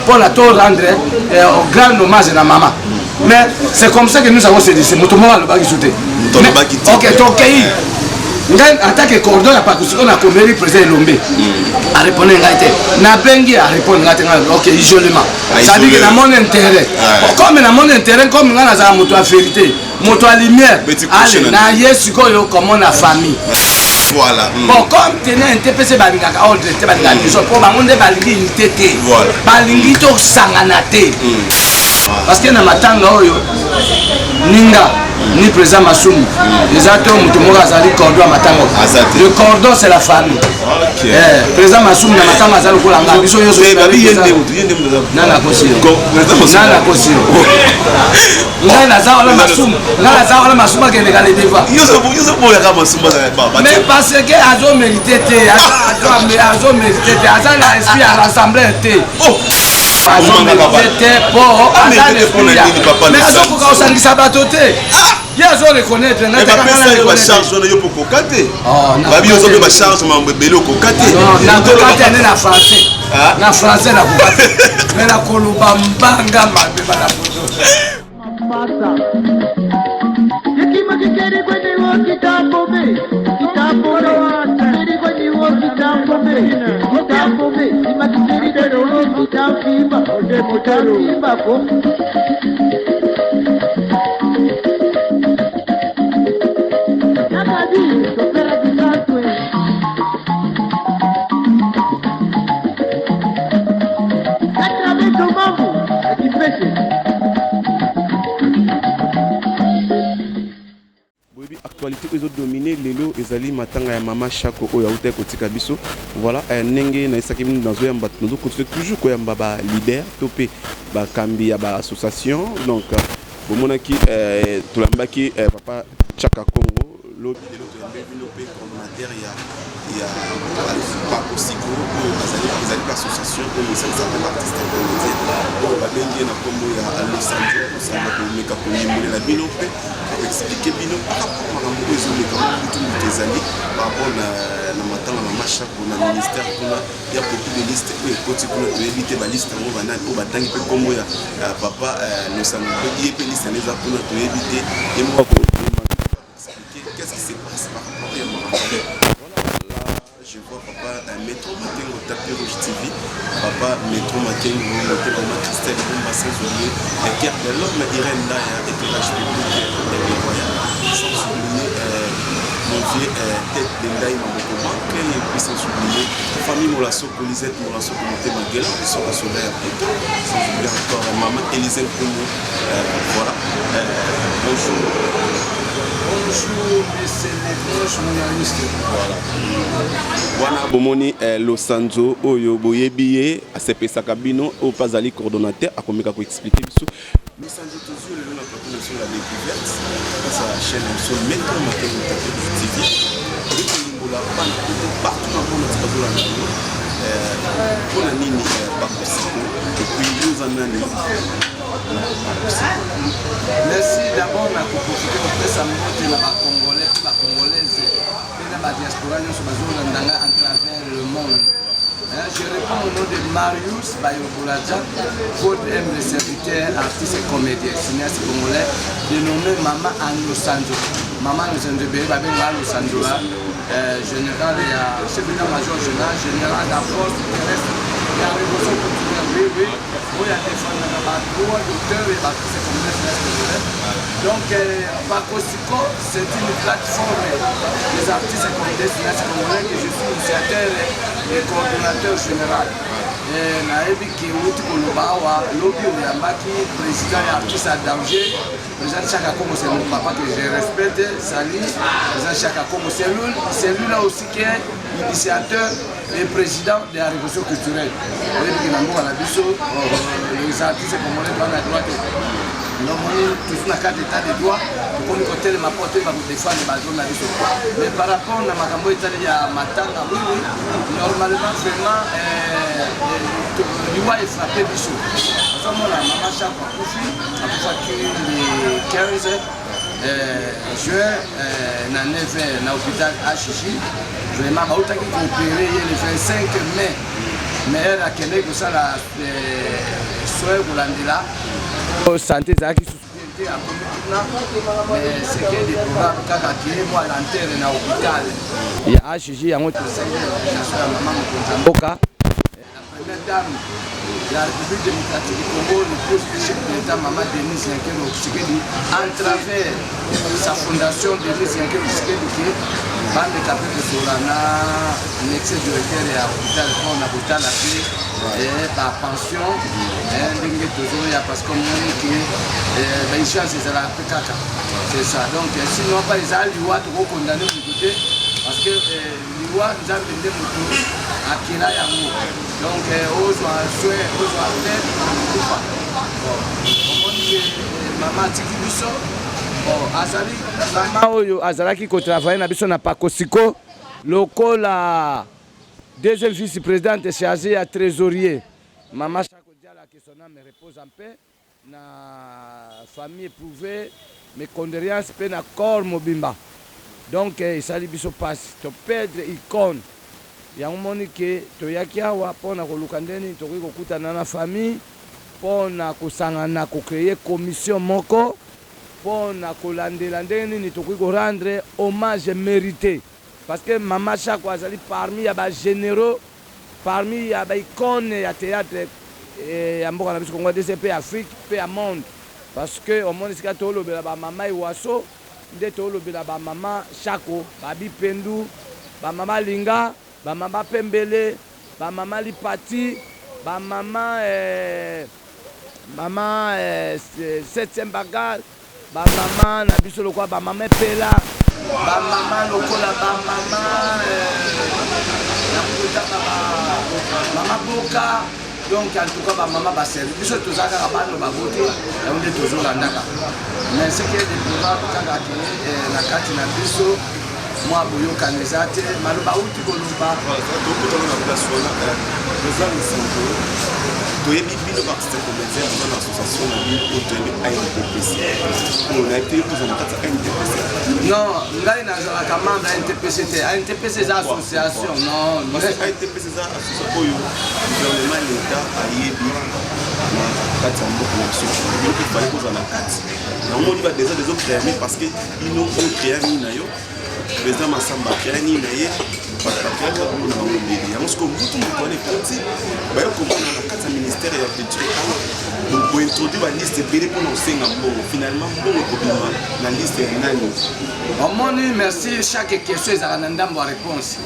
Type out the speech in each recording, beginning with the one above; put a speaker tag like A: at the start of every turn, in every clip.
A: mpona to rendre grand hommage na mama. Mais c'est comme ça que nous avons se moto moko alobaki su te. Ok, tokei. Ngai en tant que cordon ya Pakosiko, nakomeli président Elombe, arépondre ngai te. Nabengi, arépondre ngai te. Ngai, ok, isolement, c'est-à-dire que namoni intérêt, comme namoni intérêt, comme ngai nazala moto ya vérité, moto ya lumière. Ale na ye sikoyo komona famille.
B: Voilà.
A: Bon, comme tene NTPC balingaka ordre te, balingaka biso mpo bango nde balingi unité te, balingi tosangana te, parce que na matanga oyo ninga ni président Masumu eza to moto moko azali cordon ya matanga. Le cordon, c'est la famille. Président Masumu na matanga aza lokola nga, biso nyonso. Nana kosi yo, ngai naza wana Masumu, ngai naza wana. Masumu akendeka le devant, mais parce que azomérite te, azomérite te, aza na esprit ya rassembleur te, azomérite te po aza na esprit ya, mais azokoka kosangisa bato te. Ye azo reconnaître.
B: Ngai bacharge wana yo mpo okoka te. Babi ozo mpe bacharge mambo ebele, okoka te.
A: Nakoka te nde na français, na français nakoka te, mais nakoloba mbanga mabe bana poto.
C: Kikima kikeri kwenye wo kitambo me kitambo me kikeri kwenye wo kitambo me kitambo me kima kikeri kwenye wo kitamfimba kitamfimba ko. Nakadi topera kisatwe. Katrabeto mambu akipese.
B: Boyebi, actualité oyo ezodomine lelo ezali matanga ya mama Shako oyo autaki kotika biso. Voilà, ndenge nayesaki bino, nazoyamba, nazocontinue toujours koyamba baleader to mpe bakambi ya baassociation. Donc bomonaki, toyambaki papa Chaka Congo lobi. Lelo toyambi bino mpe coordonnateur ya Pakosiko oyo azali, ezali mpe association oyo esalisaka baartiste comédien oyo babengi ye na nkombo ya Losanjo. Losanjo komeka kolimbolela bino mpe akoexpliquer bino par rapport makambo oyo ezoleka butu moto ezali par rapport na matanga mama Shako. Na ministère kuna ya beaucoup de liste oyo ekoti kuna, toyebi te baliste yango banani oyo batangi mpe nkombo ya papa Losanjo mpe ye mpe liste yango eza kuna, toyebi te. Ye moko expliquer qu'est-ce qui se passe par rapport à makambo. Voilà, là je vois papa Métro Makengo, Tapis Rouge TV, papa Métro Makengo, Motema Christelle Bomba, sans oublier Cœur de l'homme Irène Ndaya, éclairage public et Royal, sans oublier mon vieux tête de Ndaï Maboko Banque, et puis sans oublier famille Molasoko, Lisette Molasoko, Motema Gela, Soka Soda ya Poto, sans oublier encore maman Élisée Nkomo. Voilà, bonjour.
A: Bonjour, monsieur le journaliste.
B: Voilà. Wana bomoni Losanzo oyo boyebi ye, asepesaka bino, oyo mpe azali coordonnateur, akomeka koexpliquer biso. Losanzo, tozwi lelo na plateau na biso la découverte grâce à la chaîne na biso Metro Makengo Tapis TV. Ekolimbola bana poto partout na monde tika bazolanda yango mpona nini Pakosiko, et puis yo oza nani na Pakosiko?
A: Merci. D'abord na koprofite kopesa mbote na bacongolais mpe bacongolaise mpe na badiaspora nyonso bazolanda ngai en travers le monde. Je réponds au nom de Marius Bayoboladja, votre humble serviteur, artiste et comédien, cinéaste congolais, dénommé Mama Anosanjo. Mama Anosanjo, babenga Anosanjo, général ya chef d'état-major général, général de la force terrestre ya révolution culturelle, oui, oyo adefendaka badroit d'auteur et baartiste congolais, cinéaste congolais. Donc, Pakosiko, c'est une plateforme des artistes congolais, cinéastes congolais, que je suis initiateur et coordonnateur général. Nayebi ke outi koloba awa, lobi oyambaki président ya artiste à danger, président Chaka Congo. C'est mon papa que je respecte. Sali président Chaka Congo, c'est lui là aussi qui est initiateur et président de la révolution culturelle. Oyebi ke na mboka na biso, les artistes congolais bana droit te. Nomoni toujours na cadre état de droit, tokomi kotelema mpo toyeba kodefendre badroit na biso. Mais par rapport na makambo etali ya matanga, oui, normalement vraiment liwa efrappe biso. Ozomona mama Shako akufi, akufaki le 15 juin na 9 heures na hôpital HJ. Vraiment bautaki koopérer ye le 25 mai. Mais akendeki kosala soin kolandela santé ezalaki susu bien te, akomi kuna, mais ce qui est déplorable kaka ke mwa lenteur na hôpital ya HJ. Yango tosengi autorisation ya mama mokonzi ya mboka, la première dame de la République démocratique du Congo, l'épouse du chef de l'État, Maman Denise Nyakeru Tshisekedi, en travers sa fondation Denise Nyakeru Tshisekedi, ke bameka mpe kosola na médecin directeur ya hôpital mpona kotala mpe bapension ndenge tozoya, parce que omoni ke baurgence ezalaka mpe kaka. C'est ça. Donc sinon pa eza liwa, tokokondane moto te, parce que liwa, Nzambe nde moto akela yango. Donc ozwa soin, ozwa te, kufa. Omoni ke mama atiki biso. Bon, azali mama oyo azalaki kotravaille na biso na Pakosiko lokola deuxième vice présidente chargé ya trésorier. Mama Chako Diala, que son âme repose en paix. Na famille éprouvée, mes condoléances, mpe na corps mobimba. Donc esali biso mpasi toperdre icône. Yango moni ke toyaki awa mpona koluka ndeni tokoki kokutana na famille mpona kosangana, kocréer commission moko mpona kolandela ndenge nini tokoki korendre hommage mérité, parce que Mama Chako azali parmi ya bagénéraux, parmi ya baicône ya théâtre ya mboka na biso Congo RDC mpe Afrique mpe ya monde, parce que omoni esika tolobela bamama Ewaso nde tolobela bamama Chako, babipendu, bamama Linga, bamama Pembele, bamama Lipati, bamama mama septième bagarre, bamama na biso lokola bamama Epela, bamama lokola bamama nakotanga mama Boka. Donc en tout cas, bamama baservi biso, toza kaka bano baboti, yango nde tozolandaka. Mais ce qui est déplorable kaka ke na kati na biso mwa boyokani eza te. Maloba auti koloba.
B: Tokutana na place wana, toza misango. Toyebi bino baartiste comédien boza na association na bino oyo toyebi, ANTPC. Oyo nayebi te, oza na kati ya ANTPC?
A: Non, ngai nazalaka membre ya ANTPC te. ANTPC eza association, non.
B: Parce que ANTPC eza association oyo gouvernement, l'état ayebi na kati ya mboka na biso. Bino mpe fallait kozala na kati yango. Moni badésordre ezocréame parce que bino ocréa nini na yo, président Masamba acréa nini na ye, bato bacréaka bango na bango ebele. Yango sikoyo mbutu moto wana ekoti, baye komona na kati ya ministère ya culture awa bointroduire baliste ebele mpona kosenga mbongo. Finalement mbongo ekobima na liste ya nani?
A: Omoni, merci. Chaque question ezalaka na ndambo ya réponse.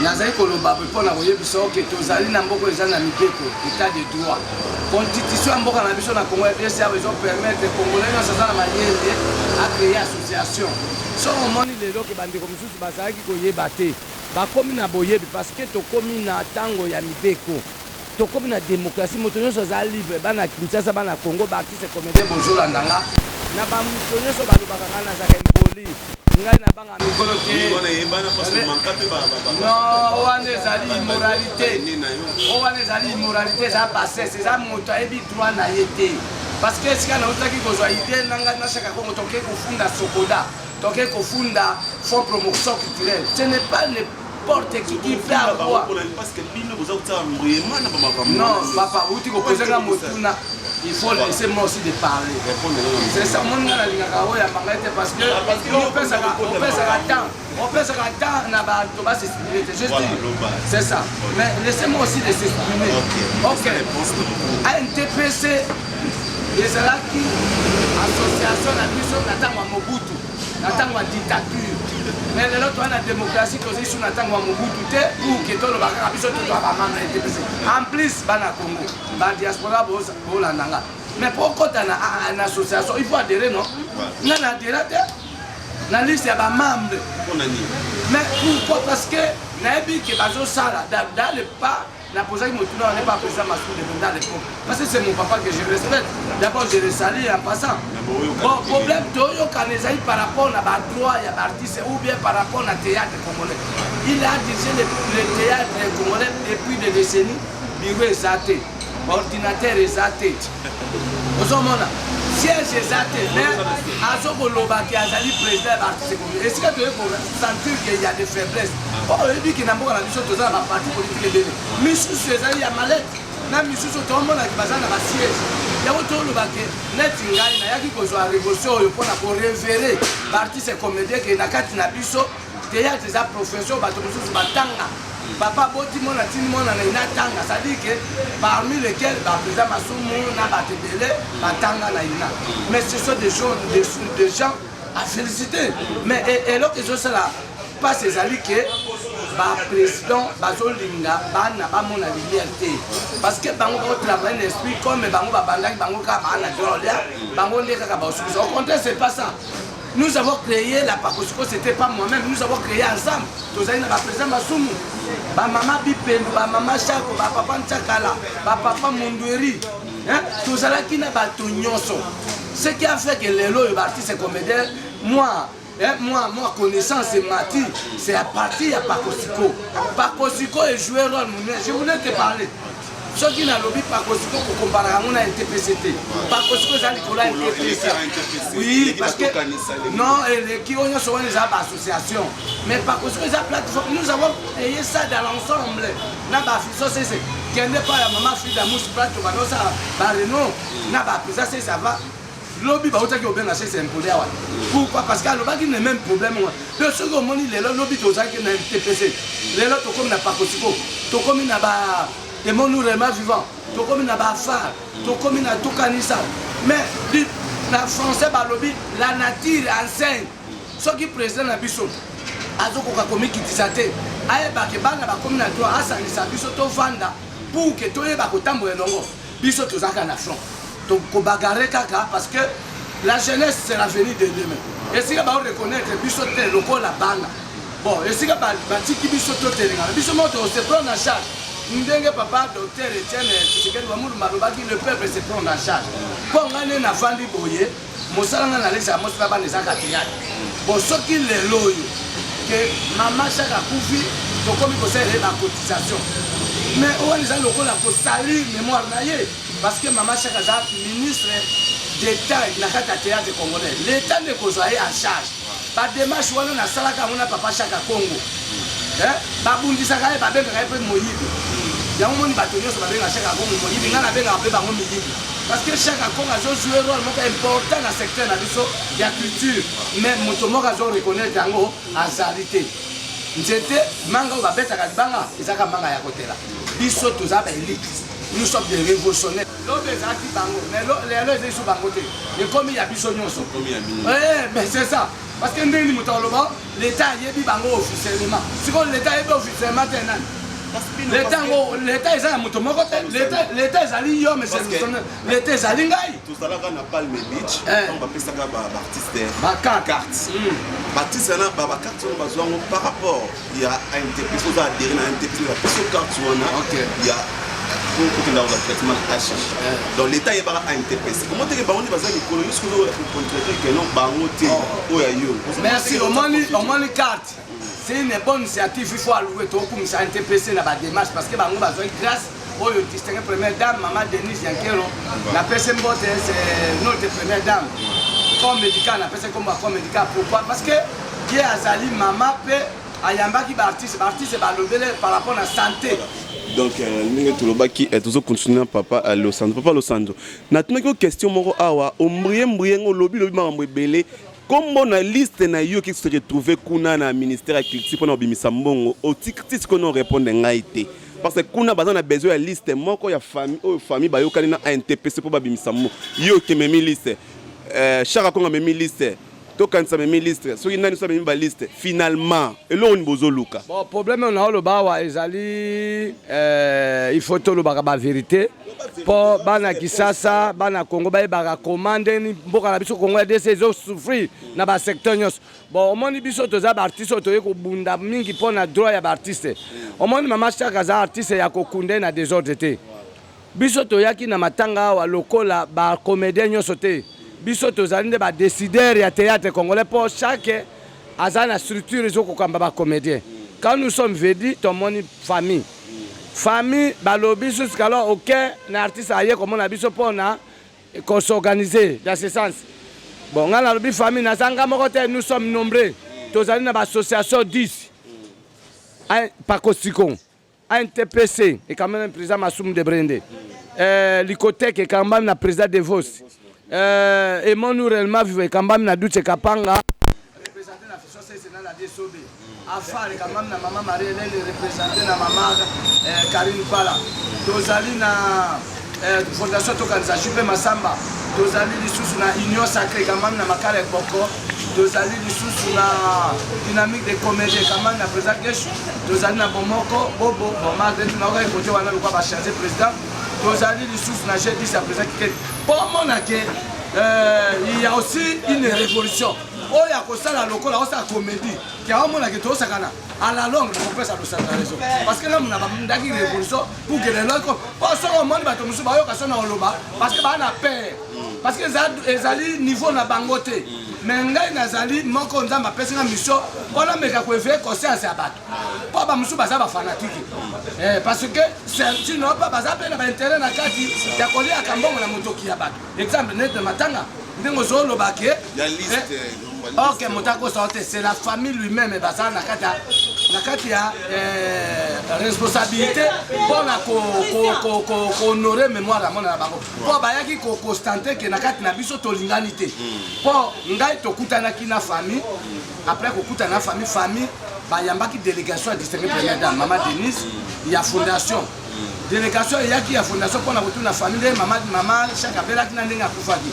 A: Nazali koloba mpona koyebisa oke tozali na mboka eza na mibeko, état de droit. Constitution ya mboka na biso na Congo RDC awa ezopermettre congolais nyonso aza na mayele acréer association. So omoni lelo ke bandeko mosusu bazalaki koyeba te, bakomi na boyebi, parce que tokomi na ntango ya mibeko, tokomi na démocratie, moto nyonso aza libre. Bana Kinshasa, bana Congo, baartiste comédien, bozolanda nga na bamoto nyonso balobaka ngai nazalaka impoli, ngai nabanga mikolo te. Non, wana ezali immoralité, o wana ezali immoralité, eza bassesse, eza moto ayebi droit na ye te. Parce que esika nautaki kozwa idée na ngai na Chaka Kongo, toke kofunda Sokoda, toke kofunda Fonds promotion culturelle. Ce n'est pas n'importe qui qui fait avoir. Non papa, uti kopesanga motuna, il faut laisser moi aussi de parler. C'est ça. Moni nga nalingaka oyo yambanga ete, parce que opesaka temps, opesaka temps na bato bas'exprimer te. Je dis, c'est ça, mais laissez-moi aussi de s'exprimer. Ok, ANTPC ezalaki association na biso na ntango ya Mobutu, na ntango ya dictature. Mais lelo toza na démocratie, tozali su na ntango ya Mobutu te pour ke toloba kaka biso totoa bamembre ya ANTPC. En plus, bana Congo, badiaspora, bolanda nga. Mais po okɔta na association, il faut adhérer. Non, nga na adhéra te na liste ya bamembre. Mais pourquoi? Parce que nayebi ke bazosala dans le pas. Naposaki motuna wana epa président Massoud dans l'époque, parce que c'est mon papa que je respecte. D'abord, je le salue en passant. Bon, problème toyokana ezali par rapport na badroit ya baartiste ou bien par rapport na théâtre congolais. Il a dirigé le théâtre congolais depuis des décennies. Bureau eza te, ordinateur eza te. Ozomona, Siège eza te, mais azo koloba ke azali président ya baartiste comédien. Esika toye kosentir ke ya de faiblesse, oyo oyebi ke na mboka na biso toza na baparti politique ebele, misusu ezali ya malete na misusu tomonaki baza na basiège. Yango toloba ke neti ngai nayaki kozwa révolution oyo mpona korevere baartiste comédien ke na kati na biso théâtre eza profession, bato mosusu batanga. Papa aboti mwana, atindi mwana na ye natanga, c'est-à-dire que parmi lesquels baprésident Masumu na bato ebele batanga na ina. Mais ce sont des gens, des gens à féliciter. Mais eloko ezosala mpasi ezali ke baprésident bazolinga bana bamona lumière te, parce que bango baotravaille na esprit comme bango babandaki, bango kaka baa na droit olia, bango nde kaka baosukisa. Au contraire, c'est pas ça. Nous avons créé la Pakosiko, c'était pas moi-même, nous avons créé ensemble. Tozali na baprésident Masumu, bamama Bipembo, bamama Chako, bapapa Ntsakala, bapapa Mundueri, tozalaki na bato nyonso. Ce qui a fait que lelo oyo baartiste comédien, moi, moi, connaissance emati, c'est à partir ya Pakosiko. Pakosiko ejoué rôle monene. Je voulais te parler, soki nalobi Pakosiko, kokomparaka yango na NTPC te. Pakosiko eza likolo ya NTPC, oui, parce que non, eleki oyo nyonso wana eza baassociation, mais Pakosiko eza plateforme. Nous avons créé ça dans l'ensemble na bafiso sese kende pa ya mama Frida Mus Plato, banosala bareno na baprésident sese. Ava lobi bautaki kobenga sese impoli awa. Pourquoi? Parce que alobaki na même problème wana. Donc soki omoni lelo, lobi tozalaki na MTPC, lelo tokomi na Pakosiko, tokomi na ba Emonu réellement vivant, tokomi na bafare, tokomi na Tokanisa. Mais na français balobi la nature enseigne. Soki président na biso azokoka komikitisa te, ayebake bana bakomi na droit, asangisa biso, tovanda pour ke toyeba kotambola elongo. Biso tozalaka na front, tokobagarre kaka, parce que la jeunesse, c'est l'avenir de demain. Esika baoreconnaître biso te lokola bana, bon, esika batiki biso totelengana, biso moko tose prendre en charge, ndenge papa docteur Etienne Tshisekedi Wamulumba alobaki: le peuple se prendre en charge. Mpo ngai nde navandi boye, mosala ngai nalekisaka mwasi na bana ezaka théâtre. Bon, soki lelo oyo ke mama Chaka akufi, tokomi kosalela ye bacotisation, mais oyo eza lokola kosalir mémoire na ye, parce que mama Chaka aza ministre d'État na kati ya théâtre congolais. L'État nde kozwa ye en charge. Badémarche wana nasalaka yango na papa Chaka Congo. Babundisaka ye, babengaka ye mpe moyibi. Yango moni bato nyonso babengaka Chaka Congo moyibi, ngai nabengaka mpe bango miyibi, parce que Chaka Congo azojouer rôle moko important na secteur na biso ya culture, mais moto moko azoreconnaître yango azali te. Nzete manga oyo babetaka libanga ezaka manga ya kotela. Biso toza baélite, nous sommes des révolutionnaires. Lobi ezalaki bango, mais lelo ezali so bango te, ekomi ya biso nyonso. Mais c'est ça, parce que ndenge moto aloba, l'État ayebi bango officiellement. Sikoyo l'État ayebi officiellement te nani? L'État yango, l'État eza ya moto moko te. L'État ezali yo, monsieur, l'État ezali ngai.
B: Tozalaka na Palme Beach, ntango bapesaka baartiste
A: bacarte.
B: Baartiste wana, bacarte wana bazwa yango par rapport ya ANTPC. Oza adhéré na ANTPC, bapesa carte wana ya okenda kozwa traitement na HH. Donc l'État ayebaka ANTPC. Comment teke bango nde baza mikolo yo soki ozocontraite ke non, bango te, oyo ya yo?
A: Merci. Omoni carte, c'est une bonne initiative, il faut allouer. Tokumisa NTPC na badémarche, parce que bango bazwaki grâce oyo distingué première dame mama Denise Yankero. Napesi mbote, c'est notre première dame. Corps médical, napesi nkombo ya corps médical. Pourquoi? Parce que ye azali mama mpe ayambaki baartiste, baartiste balobele par rapport na santé.
B: Donc ndenge tolobaki, tozocontinue na papa Losando. Papa Losando, natunaki yo question moko awa, ombrie mbrie ngo, olobi lobi makambo ebele. Kombo na liste na yo ki se retrouve kuna na ministère ya culture mpona kobimisa mbongo, otiki ti sikoyo na orépondre ngai te, parce que kuna baza na besoin ya liste moko ya famille oyo famille bayokani na ANTPC mpo babimisa mbongo. Yo okememi liste, Chaka Kongo amemi liste, Tokanisa amemi liste, soki nani so amemi baliste. Finalement eloko nini bozoluka?
A: Bon, problème oyo naoloba awa ezali il faut tolobaka bavérité mpo bana Kisasa, bana Congo bayebaka koma ndeni mboka na biso Congo ya DC ezosouffrir na basecteur nyonso. Bon, omoni biso toza baartiste oyo toye kobunda mingi mpo na droit ya baartiste. Omoni, mama Chaka aza artiste ya kokunda na désordre te. Biso toyaki na matanga awa lokola bacomédien nyonso te. Biso tozali nde badécideur ya théâtre congolais, mpo chaque aza na structure ezokokamba bacomédien. Quand nous sommes venus, tomoni famille balobi susu kalo aucun na artiste aye komona biso mpona Ko s'organiser dans ce sens. Bon, ngai nalobi famille naza nga moko te, nous sommes nombreux. Tozali na baassociation 10 Pakosiko, ANTPC ekambami na président Masumu de Brende, Likotek ekambami na président Devos, Aimons-nous réellement vivre ekambami na Duce Kapanga, représenté na Fiso Sese na Ladie Sobe, Afar ekambami na mama Marie Hélène, représenté na mama Karine Pala. Tozali na fondation Tokanisa Jupe Masamba. Tozali lisusu na Union Sacré, ekambami na Makala Eboko. Tozali lisusu na Dynamique de Comédie, ekambami na président Geshu. Tozali na Bomoko Bobo. Bon, malgré tout, naoka ekote wana lokwa bachange président. Tozali lisusu na G10 ya président Kikedi, mpo omona ke il y a aussi une révolution oyo akosala lokola osala comédie ke aomona ke tozosakana. À la longue, bakopesa losala raison, parce que ngamu na bandaki révolution pour que lelo po soki omoni bato mosusu bayoka so na oloba, parce que baa na peur, parce que ezali niveau na bango te. Mais ngai nazali moko, Nzambe apesi nga mission mpona meka koéveiller conscience ya bato, mpo bamosusu baza bafanatiques, parce que sinon mpe baza mpe na baintérêt na kati ya koliaka mbongo na motoki ya bato. Exemple nete matanga, ndenge ozoloba ke ok, moto akosa te, c'est la famille lui-même baza na kati ya responsabilité mpona kohonorer mémoire ya mwana na bango, mpo bayaki koconstater ke na kati na biso tolingani te. Mpo ngai tokutanaki na famille. Après kokutana na famille, famille bayambaki délégation ya distingué première dame mama Denise ya fondation. Délégation eyaki ya fondation mpona kotuna famille nde mama Chak abelaki na ndenge akufaki.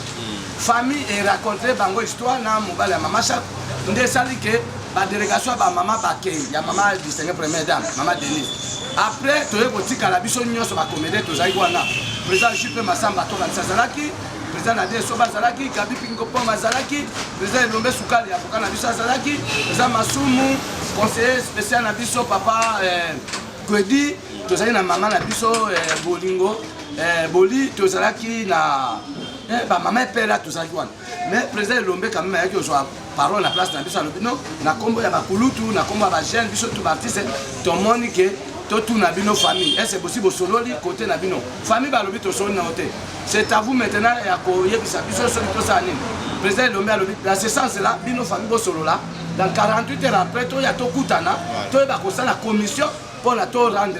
A: Famille eraconter bango histoire na mobali ya mama Chak, nde esali ke badélégation ya bamama bakei ya mama distingué première dame mama Denise. Après toye kotikala biso nyonso bacomédien tozalaki wana. Président Jupe Masamba Tokanisa azalaki, président Nadia Esoba azalaki, Gabi Pingopom azalaki, président Elombe Sukali avocat na biso azalaki, président Masumu, conseiller spécial na biso papa Kwedi, tozalaki na mama na biso Bolingo Boli, tozalaki na bamama Epela, tozalaki wana. Mais président Elombe quand même ayaki kozwa parole na place na biso. Alobi no na nkombo ya bakulutu, na nkombo ya bajeune, biso tu baartiste tomoni ke totuna bino famille ese bosi bosololi kote na bino. Famille balobi tosololi nango te, c'est à vous maintenant ya koyebisa biso soki tosala nini. Président Elombe alobi dans ce sens là, bino famille bosolola, dans 48 heures après toya tokutana, toyeba kosala commission mpona to rendre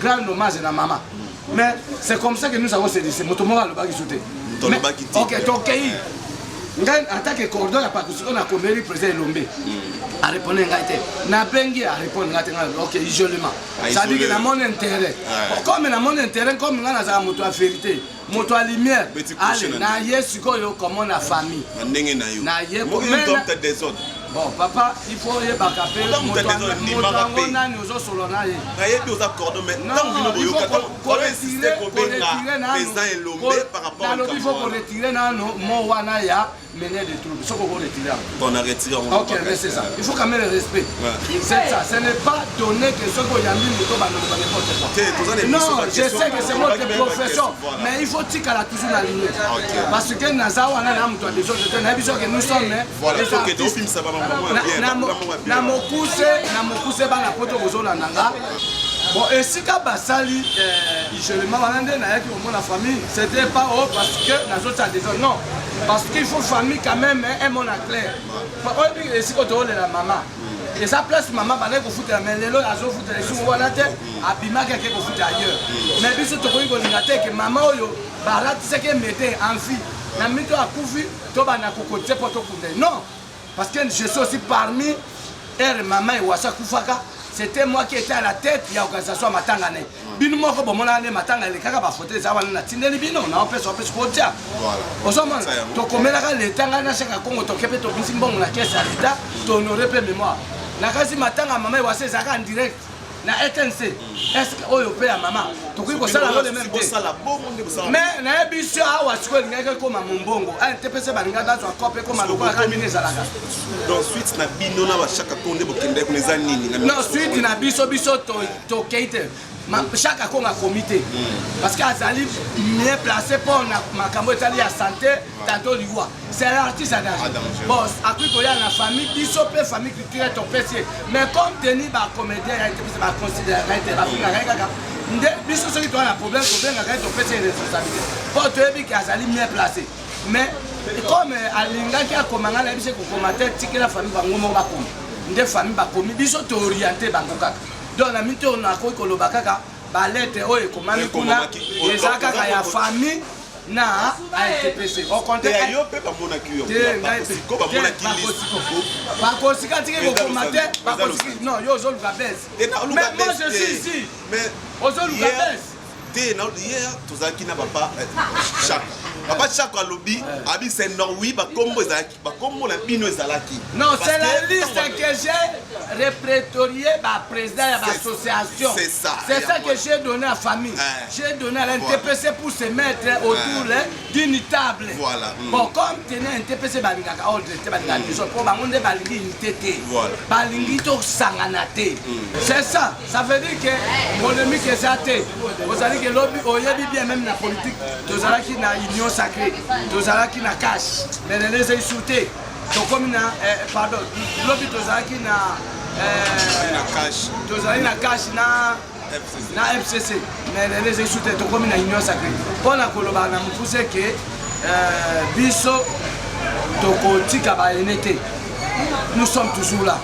A: grand hommage na mama. Mais c'est comme ça que nous avons se moto moko alobaki su te. Ok, tokei. Ngai en tant que cordon ya Pakosiko, nakomeli président Elombe, arépondre ngai te. Nabengi, arépondre ngai te. Ngai ok, isolement, c'est-à-dire que namoni intérêt, comme namoni intérêt, comme ngai nazala moto ya vérité, moto ya lumière. Ale na ye sikoyo komona famille.
B: Na ndenge na yo.
A: Na ye.
B: Désordre.
A: Bon papa, il faut oyebaka mpe moto yango nani ozosolo na ye.
B: Nayebi oza cordon, mais ntango bino boyoka kobenga président Elombe par rapport
A: Nalobi il faut koretirer nano mo wana ya mener de trouble, soki okoretire yango.
B: On a retiré.
A: Ok, mais c'est ça, il faut quand même le respect, c'est ça. Ce n'est pas donné que soki oyambi moto bandoloba n'importe
B: quoi.
A: Non, je sais que c'est votre profession, mais il faut tikala toujours na ligne, parce que naza wana na moto ya désordre te. Nayebi soki nous sommes na mokuse, na mokuse bana poto bozolanda nga. Bon, esika basali isolement wana nde nayaki komona famille. C'était pas oh parce que nazotia désordre, non, parce qu'il faut famille quand même emona clair. Oyebi esika toolela mama eza place mama bandaki kofutela, mais lelo azofutela esungu wana te, abimaki ake kofuta ailleurs. Mais biso tokoki kolinga te ke mama oyo balatisaki emete en vie na mito akufi, tobanda kokotize mpo tokunda. Non, parce que je suis aussi parmi ere mama Ewasa akufaka, c'était moi qui étais à la tête ya organisation ya matanga na ye. Bino moko bomonaka nde matanga elekaka, bafoto eza wana, natindeli bino, naopesa opesi kotia. Ozomona, tokomelaka leta, ngai na Chaka Kongo, toke mpe tobimisi mbongo na caisse ya leta, tohonorer mpe mémoire. Nakasi matanga ya mama Ewasa ezalaka en direct na RTNC. Est ce que oyo mpe ya mama tokoki kosala yango le même te? Mais nayebi so awa sikoyo elingaki ekóma mombongo ntpc, balingaki bazwa cope, ekóma lokola kaka nini ezalaka.
B: Donc suite na bino na bachaka Kongo nde bokendaki kuna eza nini?
A: Non, suite na biso, biso tokei te. Chaka Kongo akomi te, parce que azali mieux placé mpo na makambo etali ya santé, tantôt liwa, c'est l'artiste à danger. Bon, akoki koya na famille, biso mpe famille culturelle topesi ye, mais comme teni bacomédien ya ete biso baconsidéraka ete bafingaka ye kaka. Nde biso soki toza na problème, tobengaka ye, topesa ye responsabilité mpo toyebi ke azali bien placé. Mais comme alingaki akoma, ngai nayebi se kokoma te, tikela famille bango moko bakoma. Nde famille bakomi, biso tooriente bango kaka. Donc na minute oyo nakoki koloba kaka balettre oyo ekomami kuna eza kaka ya famille na ANTPC. Au contraire,
B: yo mpe bamonaki yo.
A: Te, ngai
B: mpe bamonaki liste.
A: Bakosika tiki kokoma te, bakosiki. Non, yo ozoluka bese. Mais moi, je suis ici. Ozoluka bese.
B: Te, na hier tozalaki na papa Chaka. Papa Chaka alobi abi c'est non, oui, bakombo ezalaki, bakombo na bino ezalaki.
A: Non, c'est la liste que j'ai répertorié ba président ya bassociation.
B: C'est ça.
A: C'est ça que j'ai donné à famille. J'ai donné à l'NTPC pour se mettre autour d'une table.
B: Voilà.
A: Bon, comme tenait NTPC, balingaka ordre te, balingaka biso mpo bango nde balingi unité te. Balingi tosangana te. C'est ça. Ça veut dire que polémique eza te. Ozali ke lobi oyebi bien, même na politique tozalaki na Union sacrée, tozalaki na CACH, mais lelo eza esu te. Tokomi na pardon, lobi tozalaki na
B: na CACH.
A: Tozali na CACH na FCC, mais lelo eza esu te, tokomi na Union sacrée. Mpo na koloba na mokuse ke biso tokotika baene te, nous sommes toujours là.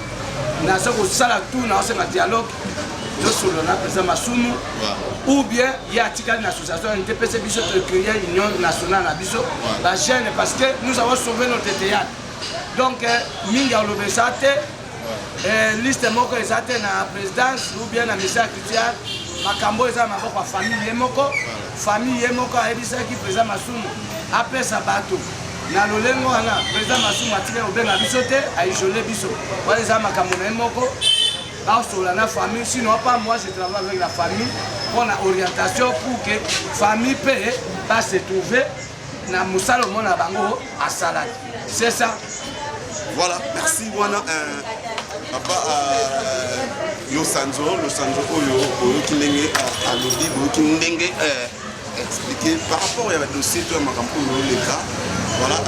A: Naza kosala tout, naosenga dialogue, tosolola na président Masumu ou bien ye atikali na association NTPC, biso tocréer union nationale na biso bajeune, parce que nous avons sauvé notre théâtre. Donc mingi aloba eza te. Liste moko eza te na présidence ou bien na ministère ya culture. Makambo eza na maboko ya famille ye moko. Famille ye moko ayebisaki président Masumu apesa bato na lolengo wana. Président Masumu atikali kobenga biso te, aisole biso. Wana eza makambo na ye moko, basola na famille. Sinon pas, moi je travaille avec la famille pour la orientation, pour que famille mpe base trouver na mosala omona bango asalaki. C'est ça.
B: Voilà, merci wana papa Losanzo. Losanzo oyo boyoki ndenge alobi, boyoki ndenge expliqué par rapport ya badossier to ya makambo oyo oleka. Voilà,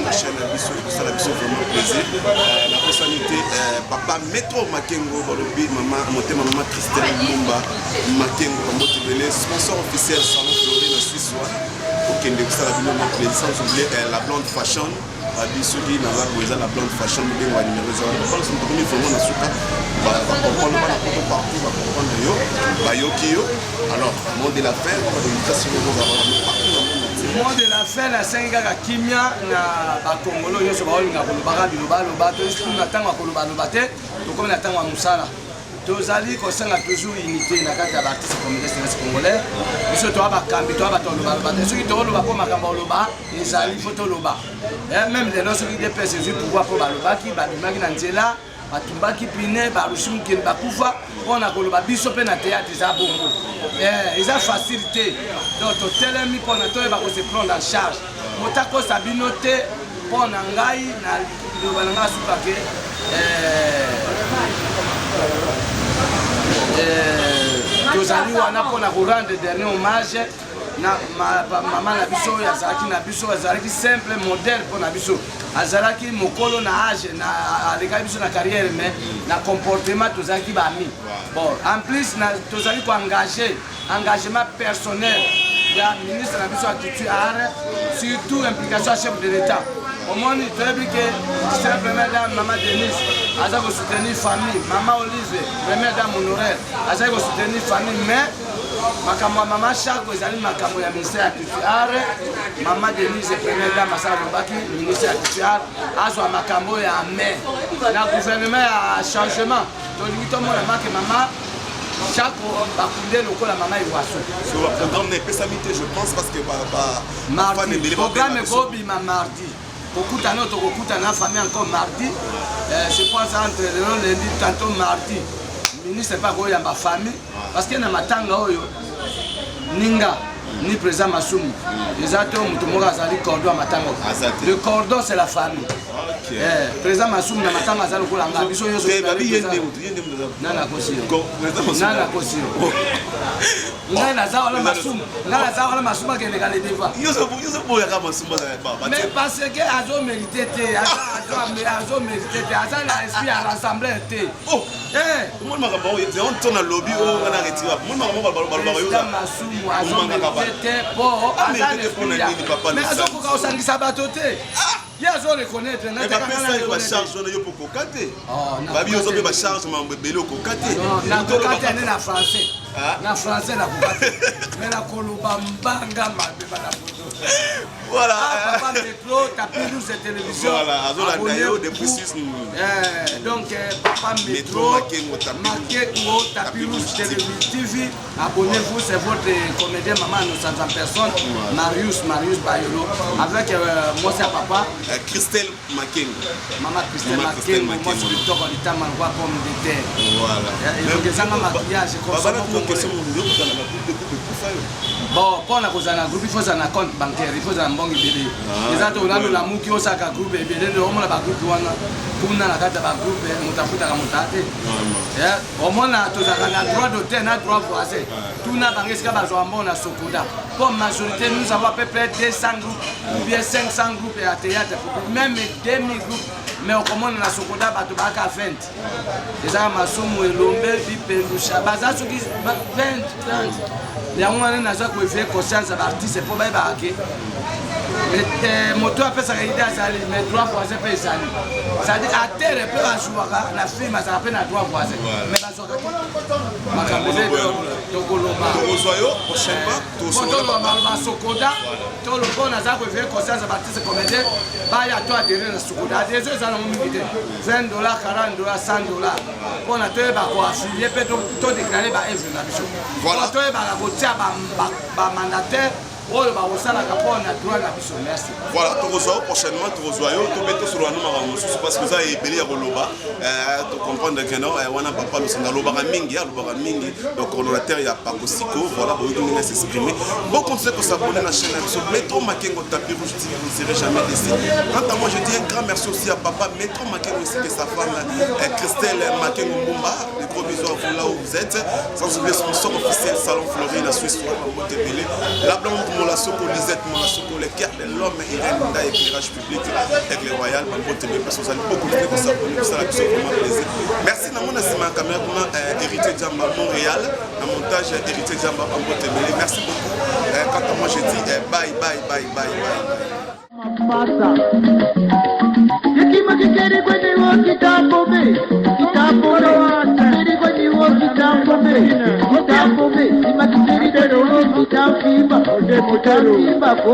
B: na chaîne na biso ekosala biso vraiment plaisir. Nakosani te papa Metro Makengo, balobi mama motema, mama Christelle Lumba Makengo, bambote ebele, sponsor officiel Salon Flori na Suisse wana, okende kosala bino mwa plaisir. Sans oublier la Blonde Fashion. Babi soki naza boye, eza la Blonde Fashion. Mobengo ya numéro eza wana. Papa, tokomi vraiment na suka. Bacomprendre bana poto partout, bacomprendre yo, bayoki yo. Alors, mot de la fin, badédicace oyo ozala partout na monde entier.
A: Mot de la fin, nasengi kaka kimia na bakongolo nyonso. Baolinga kolobaka bilobaloba, toyesi na ntango ya kolobaloba te, tokomi na ntango ya mosala. Tozali kosenga toujours unité na kati ya baartiste comédien cinéaste congolais. Biso toya bakambi, toya bato alobaloba te. Soki toloba mpo makambo oloba ezali, fo toloba. Même lelo soki DPS ezwi pouvoir, mpo balobaki, babimaki na nzela, batumbaki pine, barusi mokili, bakufa mpona koloba. Biso mpe na théâtre eza bongo, eza facile te. Donc totelemi mpona toyeba kose prendre en charge. Moto akosa bino te. Mpo na ngai, na liloba na ngai asuka ke tozali wana mpona korendre dernier hommage na mama na biso oyo azalaki na biso. Azalaki simple modèle mpo na biso. Azalaki mokolo na age, na alekaki biso na carrière, mais na comportement tozalaki bami. Bon, en plus tozali koengage engagement personnel ya ministre na biso ya culture, art, surtout implication ya chef de l'État. Omoni, toyebi ke c'est première dame mama Denise aza kosoutenir famille, mama Olive, première dame honoraire, azali kosoutenir famille. Mais makambo ya mama Chako ezali makambo ya ministère ya culture, art. Mama Denise, première dame, asala alobaki ministère ya culture, art azwa makambo ya mai na gouvernement ya changement. Tolingi tomona make mama Chako bakunde lokola mama Iwaso.
B: So baprogramme na epesami te, je pense, parce que
A: mardi programme ekobima. Mardi kokutana oyo tokokutana na famille encore mardi, je pense entre lelo lundi, tantôt mardi, ministre mpe akoyamba famille, parce que na matanga oyo ninga ni président Masumu eza te. Moto moko azali cordon ya matanga, le cordon c'est la famille. Président Masumu na matanga aza lokola nga, biso nyonso. Nani akosi yo? Nani akosi yo? Ngai naza wana masumu, ngai naza wana masumu akendeka le devant.
B: Yozoboyaka masumu.
A: Mais parce que azo mérite te, azo mérite te, aza na esprit ya rassembleur te.
B: Oh. Eh. Omoni makambo oyo yango nto na lobi oyo nga na retire omoni makambo balobaka yo.
A: Masumu azo mérite te po aza na esprit ya, mais azokoka kosangisa bato te. Ye azo reconnaître
B: nga te. Bapesa yo bacharge wana, yo mpo okoka te. Babi ozo mpe bacharge, mambo ebele okoka te.
A: Nakoka te ane na français, na français nakoka te, mais nakoloba mbanga mabe bana poto.
B: Voilà.
A: Ah, papa Metro, tapis rouge de télévision.
B: Voilà, azolanda yo depuis 6.
A: Donc, papa Metro,
B: Makengo,
A: Makengo, tapis rouge télévision TV. Abonnez-vous, c'est votre comédien Maman nous en personne, Marius, Marius Bayolo, avec moi c'est papa.
B: Christelle Makengo.
A: Maman Christelle Makengo, moi je suis toko litama roi pomme de terre.
B: Voilà.
A: Et donc ezanga maquillage
B: comme ça. Question yo kozala na groupe de groupe ekufa yo.
A: Bon, mpona kozala na groupe, il faut ozala na compte bancaire, il faut ozala mbongo ebele. Eza te olali olamuki osaka groupe ebele nde omona bagroupe wana kuna na kati ya bagroupe, moto afutaka moto ate. Omona tozalaka na droit d'auteur na droit voisin. Tuna bango esika bazwaka mbongo na Sokoda. Po majorité, nous avons à peu près 200 groupes ou bien 500 groupes ya théâtre, même 2000 groupes, mais okomona na Sokoda bato baaka 20. Ezaka masumu, elombe, bipelusha, baza soki 20, 30. Yango wana naza koeveye conscience ya baartiste mpo bayebaka ke moto apesaka idée azali, mais droit voisin mpe ezali, c'est-à-dire acteur mpe azwaka na film, azalaka mpe na droit voisin, mais bazwaka te. Makambo eza tokoloba.
B: Tokozwa yo prochainement.
A: Toloba maloba Sokoda. Toloba, naza koeveye conscience ya baartiste comédien baya to adhérer na Sokoda. Adhésion eza nango mingi te, 20 dollars, 40 dollars, 100 dollars, mpona toyeba koaffilie mpe todéclare baœuvre na biso, toyebaka kotia bamandataire oyo bakosalaka mpo na droit na biso. Merci.
B: Voilà, tokozwa yo prochainement, tokozwa yo to mpe tosolola no makambo mosusu, parce que oza ebele ya koloba. Tocomprendre ke non, wana papa Losenga alobaka mingi, alobaka mingi, donc coordonnateur ya Pakosiko. Voilà, boyoki ndenge s'exprimer. Bon, continuez kos'abonner na chaîne na biso Métro Makengo Tapis Rouge TV, vous ne serez jamais déçus. Quant à moi, je dis un grand merci aussi à papa Métro Makengo ainsi que sa femme Christelle Makengo Mbumba. Des gros bisous à vous là où vous êtes, sans oublier sponsor officiel Salon Fleury, la Suisse, la blonde Molasoko, Lisette Molasoko, le cœur de l'homme, Irène Nda, éclairage public, Aigle Royal, Bambote, parce que vous allez beaucoup de s'abonner, ça la vraiment plaisir. Merci, Namona Sima Caméra, Héritier Djamba, Montréal, na montage Héritier Djamba, Bambote. Merci beaucoup. Quant à moi, je dis bye, bye, bye, bye, bye, bye.
C: Mapasa Yekima kwenye kitambo me kitambo me kwenye kitambo me kitambo me simakikeri kwenye kitambo kitambo ko.